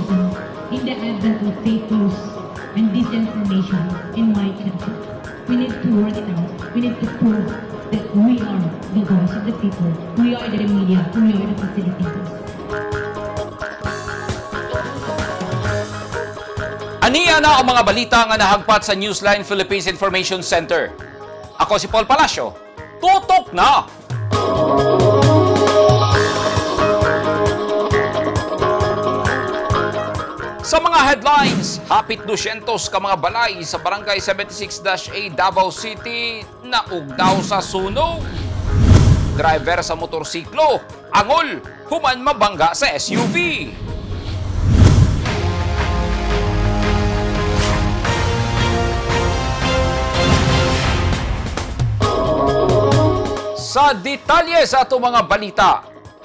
journalism in the advent of fake news and disinformation in my country. We need to work it out. We need to prove that we are the voice of the people. We are the media. We are the facilitators. Aniya na ang mga balita nga nahagpat sa Newsline Philippines Information Center. Ako si Paul Palacio. Tutok na! Sa mga headlines, hapit 200 ka mga balay sa Barangay 76-A, Davao City naugdaw sa sunog. Driver sa motorsiklo, angol, human mabangga sa SUV. Sa detalye sa ato mga balita,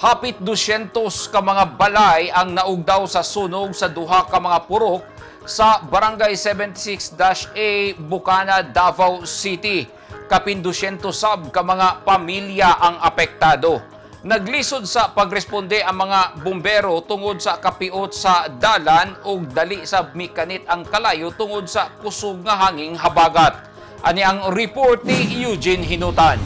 hapit 200 ka mga balay ang naugdaw sa sunog sa duha ka mga purok sa Barangay 76-A, Bukana, Davao City. Kapin 200 sab ka mga pamilya ang apektado. Naglisod sa pagresponde ang mga bumbero tungod sa kapiot sa dalan ug dali sa mikanit ang kalayo tungod sa kusog nga hanging habagat. Ani ang report ni Eugene Hinutan.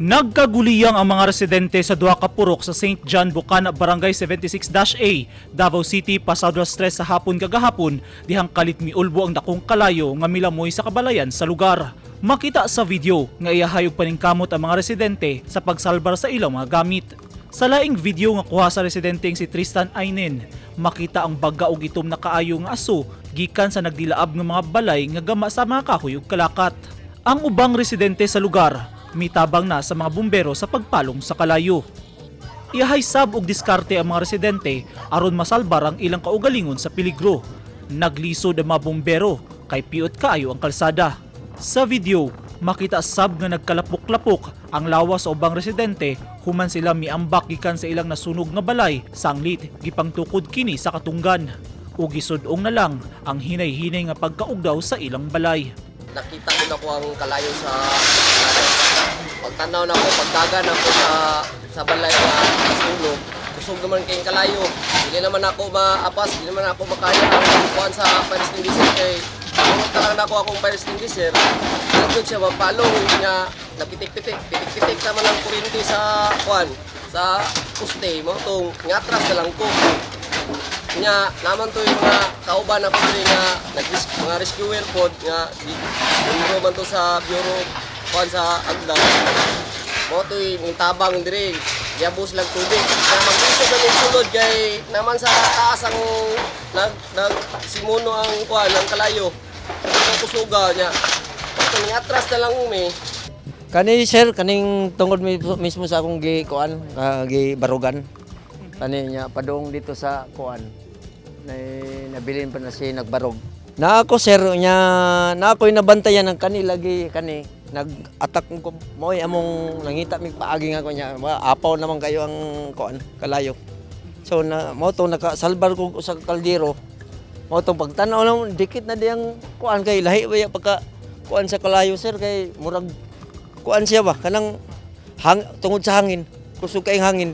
Nagkaguliyang ang mga residente sa duha ka purok sa St. John Bukana, Barangay 76-A, Davao City, pasado alas 3 sa hapon kagahapon, dihang kalit miulbo ang dakong kalayo nga milamoy sa kabalayan sa lugar. Makita sa video nga iyahayog paningkamot ang mga residente sa pagsalbar sa ilang mga gamit. Sa laing video nga kuha sa residenteng si Tristan Ainen, makita ang baga og itom na kaayo nga aso gikan sa nagdilaab nga mga balay nga gama sa mga kahoy ug kalakat. Ang ubang residente sa lugar mitabang na sa mga bumbero sa pagpalong sa kalayo. Iyahay sab og diskarte ang mga residente aron masalbar ang ilang kaugalingon sa peligro. Naglisod ang mga bumbero kay piot kaayo ang kalsada. Sa video, makita sab nga nagkalapok-lapok ang lawas sa ubang residente human sila miambak gikan sa ilang nasunog nga balay sanglit gipangtukod kini sa katunggan. Ug gisud-ong na lang ang hinay-hinay nga pagkaugdaw sa ilang balay. Nakita ko na ko ang kalayo sa pagtanaw na ko, pagdagan ako sa balay na sunog. Kusog naman kayong kalayo. Hindi naman ako maapas, hindi naman ako makaya ang kuan sa fire extinguisher kay tungod na lang nako akong fire extinguisher. Nagdod siya mapalong nga napitik-pitik, pitik-pitik naman ang kuryente sa kuan sa poste mo tong ngatras na lang ko. Nya naman to yung mga kauban ako diri nga nag mga rescuer pod nga bumbero man to sa bureau kuan sa Agda. Mo to yung tabang diri giabos lang tubig. Kaya maglisod na ning sulod kay naman sa taas ang nag nag simuno ang kuan ang kalayo. Ang kusuga niya. Ito ning atras na lang umi. Kani sir, kaning tungod mismo sa akong gi kuan, gi barugan. Kani niya padung dito sa kuan. Na nabilin pa na si nagbarog. Na ako sir nya na ako'y nabantayan ng kani lagi kani nag-attack ko mo'y among nangita mig paagi nga ko niya apaw naman kayo ang kuan kalayo. So na mo to nakasalbar ko sa kaldero. Mo tong pagtan-aw lang dikit na diyang kuan kay lahi ba ya pagka kuan sa kalayo sir kay murag kuan siya ba kanang hang, tungod sa hangin kusog kay hangin.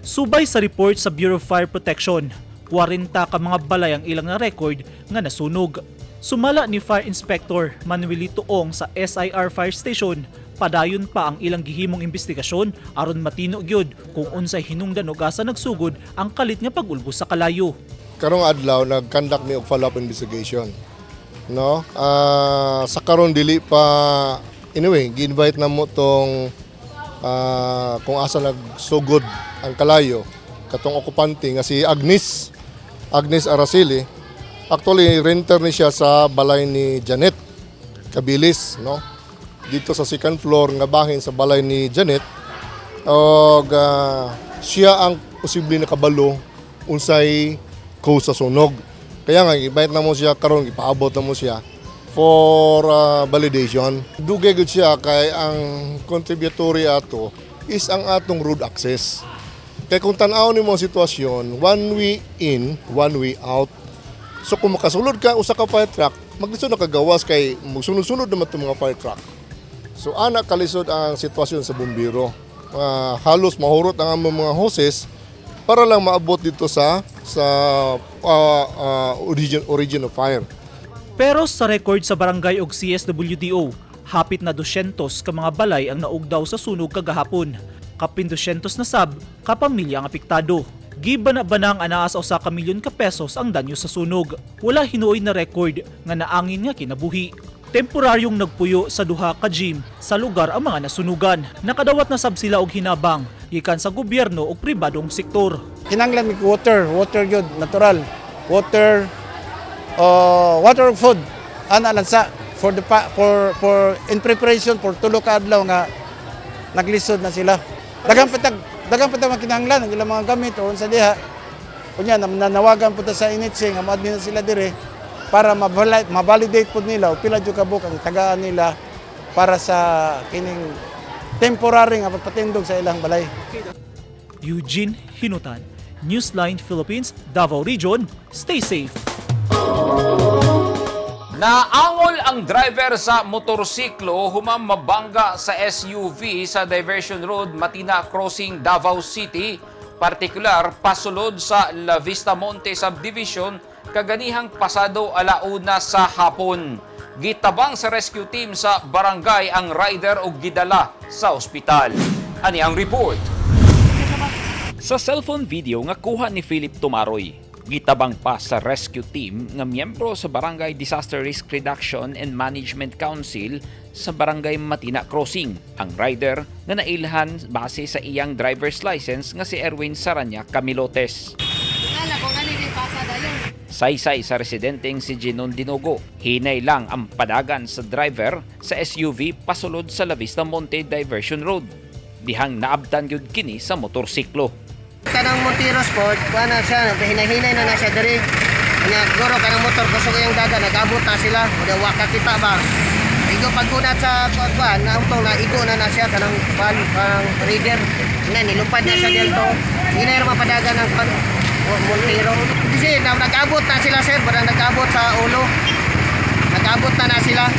Subay sa report sa Bureau of Fire Protection, 40 ka mga balay ang ilang na-record nga nasunog. Sumala ni Fire Inspector Manuelito Ong sa SIR Fire Station, padayon pa ang ilang gihimong investigasyon aron matino gyud kung unsay hinungdan og asa nagsugod ang kalit nga pag-ulbos sa kalayo. Karong adlaw nag-conduct mi og follow-up investigation. No? Sa karon dili pa, anyway, gi-invite na mo tong kung asa nagsugod ang kalayo katong okupante nga si Agnes Agnes Araceli. Actually renter ni siya sa balay ni Janet Kabilis, no? Dito sa second floor nga bahin sa balay ni Janet og siya ang posible nakabalo unsay cause sa sunog. Kaya nga invite na mo siya karon, ipaabot na mo siya for validation. Dugay gud siya kay ang contributory ato is ang atong road access. Kay kung tan-aw nimo ang sitwasyon, one way in, one way out. So kung makasulod ka usa ka fire truck, maglisod na kagawas kay magsunod-sunod naman itong mga fire truck. So ana kalisod ang sitwasyon sa bumbero. Halos mahurot ang among mga hoses para lang maabot dito sa origin of fire. Pero sa record sa barangay og CSWDO, hapit na 200 ka mga balay ang naugdaw sa sunog kagahapon. Kapin 200 na sab kapamilya ang apektado. Gibana-bana ang anaa sa 1 ka milyon ka pesos ang danyo sa sunog. Wala hinuoy na record nga naangin nga kinabuhi. Temporaryong nagpuyo sa duha ka gym sa lugar ang mga nasunugan. Nakadawat na sab sila og hinabang gikan sa gobyerno ug pribadong sektor. Kinanglan mig water, water gyud, natural. Water, water ug food. Ana lang sa for the pa, for in preparation for 3 ka adlaw nga naglisod na sila. Daghan pa tag makinahanglan ang ilang mga gamit o unsa diha. Unya nanawagan po ta sa NHA nga moadto na sila dire para ma-validate pud nila o pila jud ka buok ang tagaan nila para sa kining temporary nga pagpatindog sa ilang balay. Eugene Hinutan, Newsline Philippines, Davao Region. Stay safe. Naangol ang driver sa motorsiklo human mabangga sa SUV sa Diversion Road, Matina Crossing, Davao City, partikular pasulod sa La Vista Monte Subdivision kaganihang pasado 1:00 sa hapon. Gitabang sa rescue team sa barangay ang rider og gidala sa ospital. Ani ang report. Sa cellphone video nga kuha ni Philip Tumaroy, gitabang pa sa rescue team nga miyembro sa Barangay Disaster Risk Reduction and Management Council sa Barangay Matina Crossing ang rider nga nailhan base sa iyang driver's license nga si Erwin Saranya Camilotes. Saysay sa residenteng si Ginon Dinogo. Hinay lang ang padagan sa driver sa SUV pasulod sa La Vista Monte Diversion Road. Dihang naabtan gyud kini sa motorsiklo. Kanang Montero Sport, kuha na siya, hinay-hinay na na siya diri. Nya guro kanang motor kusog yung daga, nag-abot na sila, unya wa ka kita ba. Igo paggunat sa kuan, na utong na igo na na siya kanang kuan, kanang rider. Na nilupad na siya dito. Hinay ra mapadagan ang kuan, Montero. Kasi na, nag-abot na sila, sir, barang nag-abot sa ulo. Nag-abot na na sila.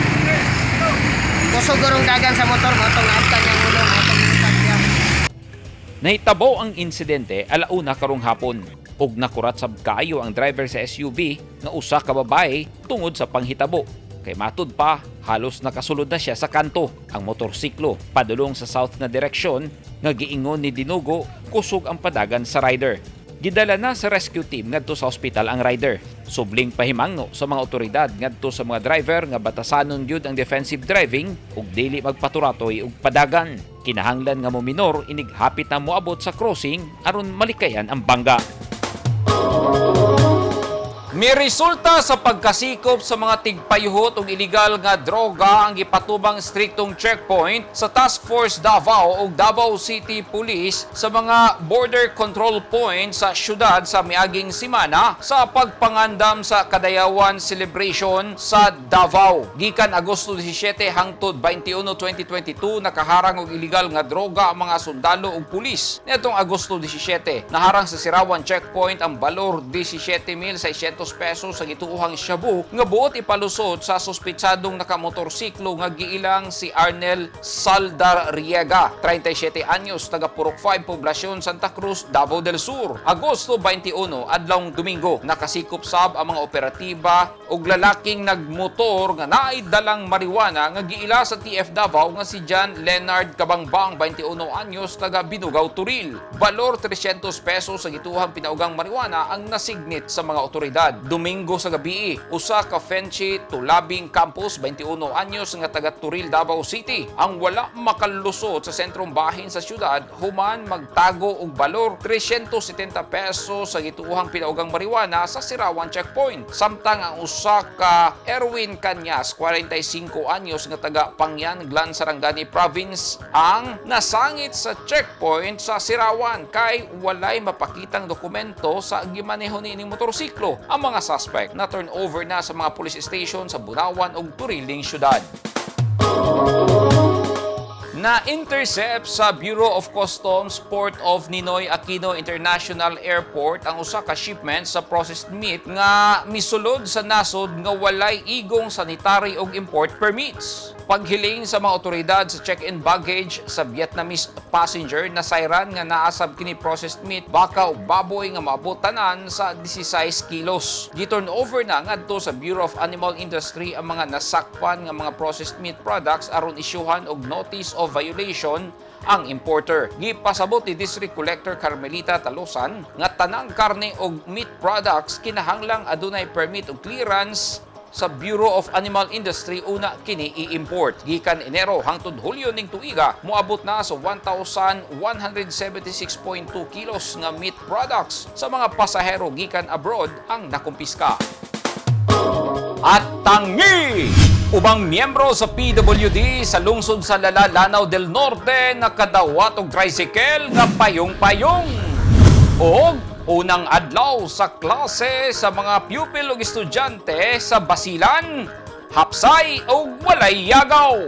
Kusog gurong dagan sa motor, motong naabtan niyang ulo, motong nilupad siya. Nahitabo ang insidente 1:00 karong hapon ug nakurat sab kaayo ang driver sa SUV nga usa ka babae tungod sa panghitabo. Kay matud pa, halos nakasulod na siya sa kanto ang motorsiklo padulong sa south nga direksyon nga giingon ni Dinugo kusog ang padagan sa rider. Gidala na sa rescue team ngadto sa ospital ang rider. Subling pahimangno sa mga otoridad ngadto sa mga driver nga batasanon gyud ang defensive driving ug dili magpaturatoy og padagan. Kinahanglan nga mo minor inig hapit na moabot sa crossing aron malikayan ang bangga. Miresulta sa pagkasikop sa mga tigpayuhot og iligal nga droga ang gipatubang striktong checkpoint sa Task Force Davao ug Davao City Police sa mga border control point sa syudad sa miaging semana sa pagpangandam sa Kadayawan Celebration sa Davao. Gikan Agosto 17 hangtod 21, 2022, nakaharang og iligal nga droga ang mga sundalo ug pulis. Niadtong Agosto 17, naharang sa Sirawan checkpoint ang balor 17,600 pesos sa gituohang shabu nga buot ipalusot sa suspetsadong nakamotorsiklo nga giilang si Arnel Saldarriega, 37 anyos, taga Purok 5, Poblacion, Santa Cruz, Davao del Sur. Agosto 21, adlawng Domingo, nakasikop sab ang mga operatiba og lalaking nagmotor nga naay dalang marijuana nga giila sa TF Davao nga si John Leonard Kabangbang, 21 anyos, taga Binugaw, Turil. Balor 300 pesos sa gituohang pinaugang marijuana ang nasignit sa mga otoridad. Domingo sa gabi, usa ka Fenchi Tulabing Campos, 21 anyos, nga taga Turil, Davao City, ang wala makalusot sa sentrong bahin sa syudad human magtago og balor 370 pesos sa gituohang pinaugang marijuana sa Sirawan checkpoint. Samtang ang usa ka Erwin Canyas, 45 anyos, nga taga Pangyan, Glan, Sarangani Province ang nasangit sa checkpoint sa Sirawan kay walay mapakitang dokumento sa gimaneho niining motorsiklo. Ang mga suspect na turn over na sa mga police station sa Bunawan ug Turiling syudad. Na-intercept sa Bureau of Customs, Port of Ninoy Aquino International Airport ang usa ka shipment sa processed meat nga misulod sa nasod nga walay igong sanitary ug import permits. Paghiling sa mga otoridad sa check-in baggage sa Vietnamese passenger, nasayran nga naasab kini processed meat, baka ug baboy nga maabot tanan sa 16 kilos. Gi-turn over na ngadto sa Bureau of Animal Industry ang mga nasakpan nga mga processed meat products aron isyuhan og notice of violation ang importer. Gipasabot ni District Collector Carmelita Talosan nga tanang karne og meat products kinahanglang adunay permit og clearance sa Bureau of Animal Industry una kini i-import. Gikan Enero hangtod Hulyo ning tuiga, moabot na sa 1,176.2 kilos nga meat products sa mga pasahero gikan abroad ang nakumpiska. At tangi! Ubang miyembro sa PWD sa lungsod sa Lala, Lanao del Norte nakadawat og tricycle nga payong-payong. Og unang adlaw sa klase sa mga pupil ug estudyante sa Basilan, hapsay og walay yagaw.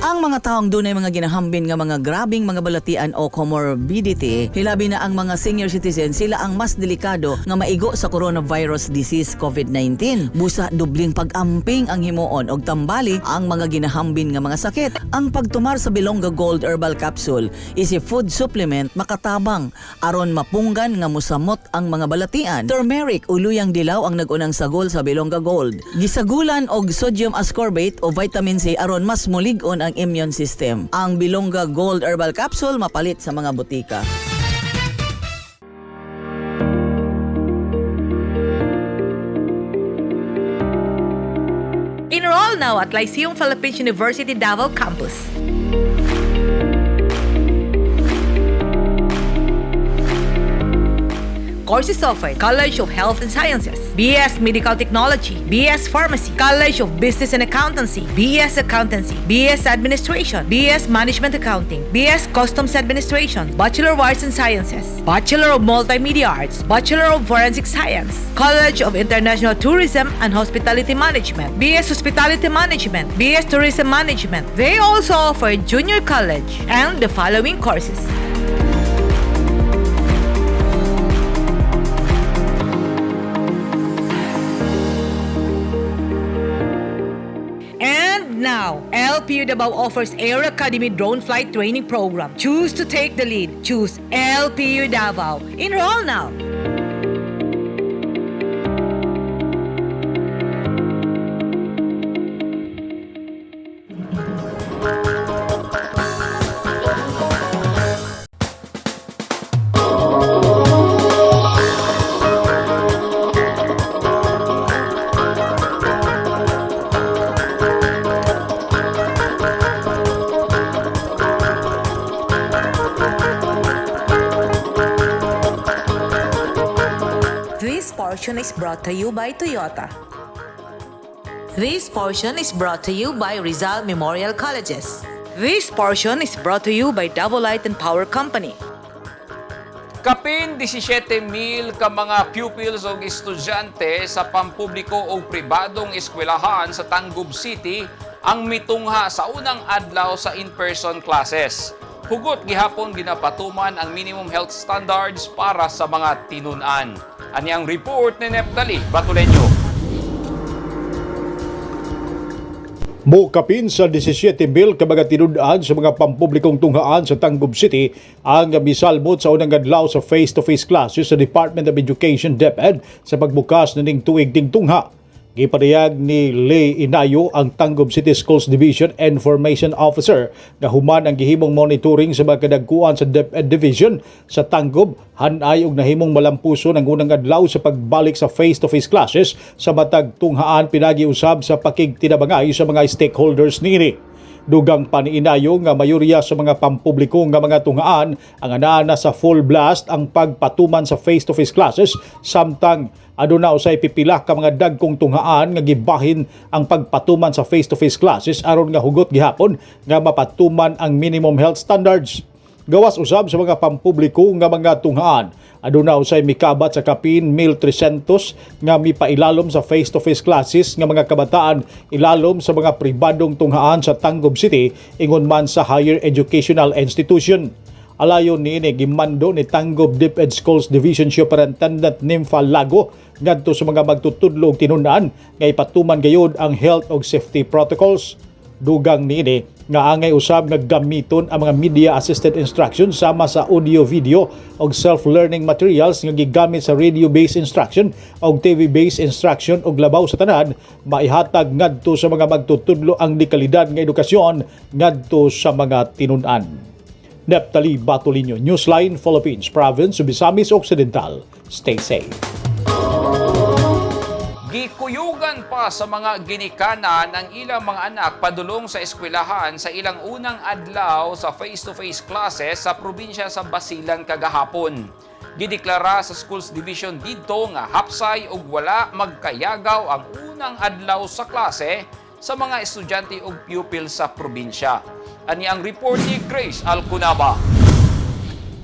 Ang mga taong dunay mga ginahambin nga mga grabing mga balatian o comorbidity, hilabi na ang mga senior citizen, sila ang mas delikado nga maigo sa coronavirus disease COVID-19. Busa dubling pag-amping ang himuon og tambali ang mga ginahambin nga mga sakit. Ang pagtumar sa Bilonga Gold Herbal Capsule is a food supplement makatabang aron mapunggan nga musamot ang mga balatian. Turmeric o luyang dilaw ang nagunang sagol sa Bilonga Gold. Gisagulan og sodium ascorbate o vitamin C aron mas mulig-on ang immune system. Ang Bilonga Gold Herbal Capsule mapalit sa mga botika. Enroll now at Lyceum Philippines University Davao Campus. Courses offered: College of Health and Sciences, BS Medical Technology, BS Pharmacy, College of Business and Accountancy, BS Accountancy, BS Administration, BS Management Accounting, BS Customs Administration, Bachelor of Arts and Sciences, Bachelor of Multimedia Arts, Bachelor of Forensic Science, College of International Tourism and Hospitality Management, BS Hospitality Management, BS Tourism Management. They also offer junior college and the following courses. And now, LPU Davao offers Air Academy Drone Flight Training Program. Choose to take the lead. Choose LPU Davao. Enroll now. This portion is brought to you by Toyota. This portion is brought to you by Rizal Memorial Colleges. This portion is brought to you by Davao Light and Power Company. Kapin 17,000 ka mga pupils o estudyante sa pampubliko o pribadong eskwelahan sa Tangub City ang mitungha sa unang adlaw sa in-person classes. Hugot gihapon ginapatuman ang minimum health standards para sa mga tinun-an. Ani ang report ni Neptali Batuleño. Mukapin sa 17,000 ka mga tinud-an sa mga pampublikong tunghaan sa Tangub City ang misalmot sa unang adlaw sa face-to-face classes sa Department of Education, DepEd, sa pagbukas na ning tuig ding tungha. Gipadayag ni Lay Inayo, ang Tangub City Schools Division Information Officer, nga human ang gihimong monitoring sa mga kadagkuan sa DepEd Division sa Tangub, hanay og nahimong malampuson ang unang adlaw sa pagbalik sa face-to-face classes sa matag tunghaan pinagi usab sa pakigtinabangay sa mga stakeholders niini. Dugang pa ni Inayo nga mayorya sa mga pampubliko nga mga tunghaan ang anaa na sa full blast ang pagpatuman sa face-to-face classes, samtang aduna usay pipila ka mga dagkong tunghaan nga gibahin ang pagpatuman sa face-to-face classes aron nga hugot gihapon nga mapatuman ang minimum health standards. Gawas usab sa mga pampubliko nga mga tunghaan, aduna usay mikabat sa kapin 1,300 nga mipailalom sa face-to-face classes nga mga kabataan ilalom sa mga pribadong tunghaan sa Tangub City, ingon man sa higher educational institution. Alayon niini, gimando ni Tangub DepEd Schools Division Superintendent Nympha Lago ngadto sa mga magtutudlo og tinun-an nga ipatuman gayud ang health ug safety protocols. Dugang niini nga angay usab nga gamiton ang mga media assisted instruction sama sa audio, video ug self-learning materials nga gigamit sa radio-based instruction ug TV-based instruction, ug labaw sa tanan, maihatag ngadto sa mga magtutudlo ang dekalidad nga edukasyon ngadto sa mga tinun-an. Neptali Batolino, Newsline Philippines, Province of Misamis Occidental. Stay safe. Gikuyugan pa sa mga ginikanan ang ilang mga anak padulong sa eskwelahan sa ilang unang adlaw sa face-to-face classes sa probinsya sa Basilan kagahapon. Gideklara sa Schools Division didto nga hapsay ug wala magkayagaw ang unang adlaw sa klase sa mga estudyante ug pupil sa probinsya. Ani ang report ni Grace Alcunaba.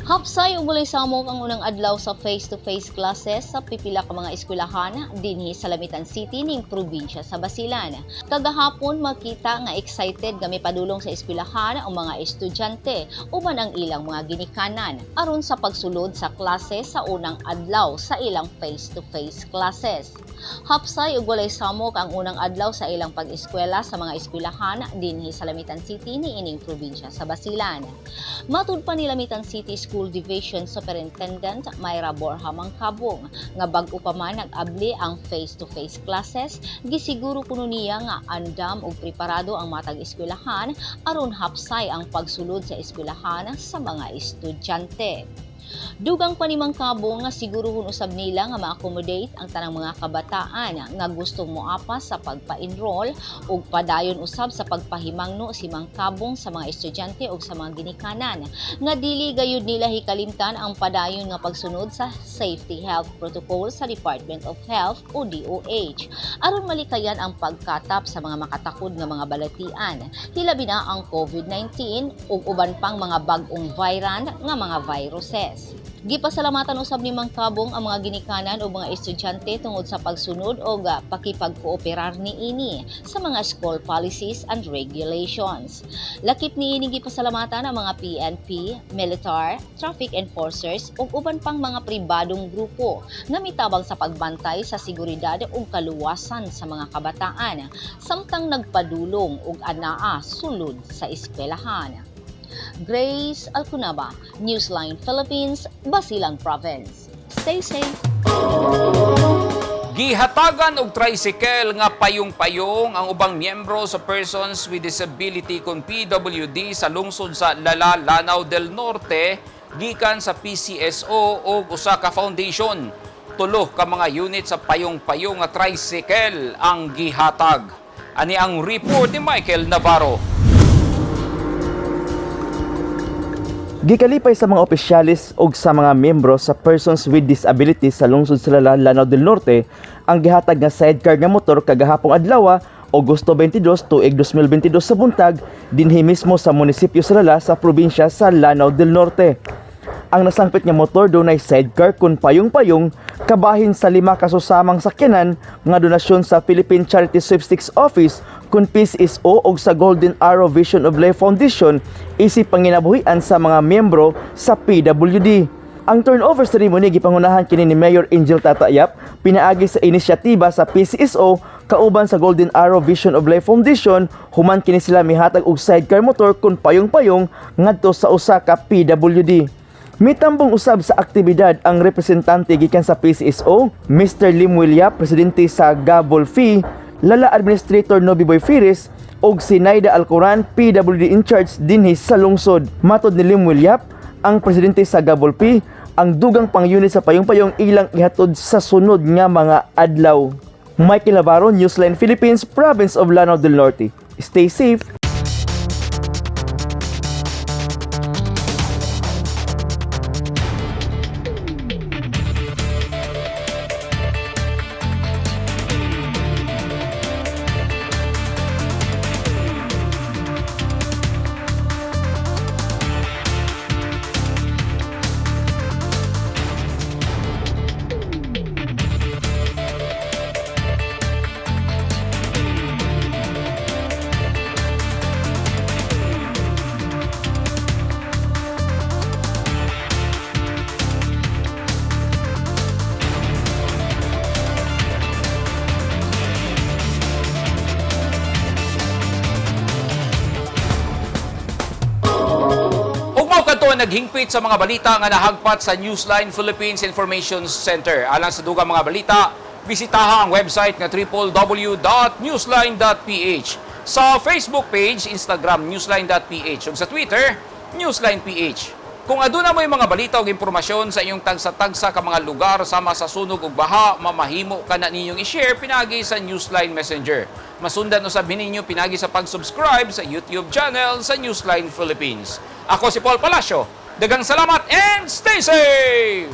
Hapsay ug walay samok ang unang adlaw sa face-to-face classes sa pipila ka mga eskwelahan dinhi sa Lamitan City ning probinsya sa Basilan. Kagahapon, makita nga excited nga mipadulong sa eskwelahan ang mga estudyante uban ang ilang mga ginikanan aron sa pagsulod sa klase sa unang adlaw sa ilang face-to-face classes. Hapsay ug walay samok ang unang adlaw sa ilang pag-eskwela sa mga eskwelahan dinhi sa Lamitan City niining probinsya sa Basilan. Matud pa ni Lamitan City School Division Superintendent Myra Borja Mangkabong nga bag-o pa man nag-abli ang face-to-face classes, gisiguro kuno niya nga andam ug preparado ang matag eskwelahan aron hapsay ang pagsulod sa eskwelahan sa mga estudyante. Dugang pa ni Mangkabong nga siguruhon usab nila nga ma-accommodate ang tanang mga kabataan nga gustong moapas sa pagpa-enroll, ug padayon usab sa pagpahimangno si Mangkabong sa mga estudyante ug sa mga ginikanan nga dili gayud nila hikalimtan ang padayon nga pagsunod sa safety health protocol sa Department of Health o DOH aron malikayan ang pagkatap sa mga makatakod nga mga balatian, hilabi na ang COVID-19 ug uban pang mga bag-ong variant nga mga viruses. Gipasalamatan usab ni Mangkabong ang mga ginikanan o mga estudyante tungod sa pagsunod o pakipagkooperar niini sa mga school policies and regulations. Lakip niini, gipasalamatan ang mga PNP, militar, traffic enforcers ug uban pang mga pribadong grupo nga mitabang sa pagbantay sa seguridad ug kaluwasan sa mga kabataan samtang nagpadulong ug anaa sulod sa eskwelahan. Grace Alcunaba, Newsline Philippines, Basilan Province. Stay safe. Gihatagan og tricycle nga payong-payong ang ubang miyembro sa Persons with Disability kon PWD sa lungsod sa Lala, Lanao del Norte gikan sa PCSO ug usa ka foundation. 3 ka mga unit sa payong-payong nga tricycle ang gihatag. Ani ang report ni Michael Navarro. Gikalipay sa mga opisyalis ug sa mga miyembro sa Persons with Disabilities sa lungsod sa Lala, Lanao del Norte ang gihatag nga sidecar nga motor kagahapong adlaw, Agosto 22, tuig 2022 sa buntag dinhi mismo sa munisipyo sa Lala sa probinsya sa Lanao del Norte. Ang nasangpit nga motor dunay sidecar kun payong-payong, kabahin sa 5 ka susamang sakyanan nga donasyon sa Philippine Charity Sweepstakes Office kun PCSO ug sa Golden Arrow Vision of Life Foundation isip panginabuhian sa mga miyembro sa PWD. Ang turnover ceremony gipangunahan kini ni Mayor Angel Tata Yap pinaagi sa inisyatiba sa PCSO kauban sa Golden Arrow Vision of Life Foundation, human kini sila mihatag og sidecar motor kun payong-payong ngadto sa usa ka PWD. Mitambong usab sa aktibidad ang representante gikan sa PCSO, Mr. Lim Wilya, presidente sa Gabol Fee, Lala Administrator Nobi Boy Firis, og si Naida Alcoran, PWD in charge dinhi sa lungsod. Matod ni Lim Wilyap, ang presidente sa Gabol P, ang dugang pang-unit sa payong-payong ilang ihatod sa sunod nga mga adlaw. Michael Navarro, Newsline Philippines, Province of Lanao del Norte. Stay safe. Ug mao kadto ang naghingpit sa mga balita nga nahagpat sa Newsline Philippines Information Center. Alang sa dugang mga balita, bisitaha ang website nga www.newsline.ph. Sa Facebook page, Instagram newsline.ph ug sa Twitter, newsline.ph. Kung aduna mo'y mga balita o impormasyon sa inyong tagsa-tagsa ka mga lugar sama sa sunog ug baha, mamahimo ka na ninyong i-share pinagi sa Newsline Messenger. Masundan usab ninyo pinagi sa pag-subscribe sa YouTube channel sa Newsline Philippines. Ako si Paul Palacio. Dagang salamat and stay safe!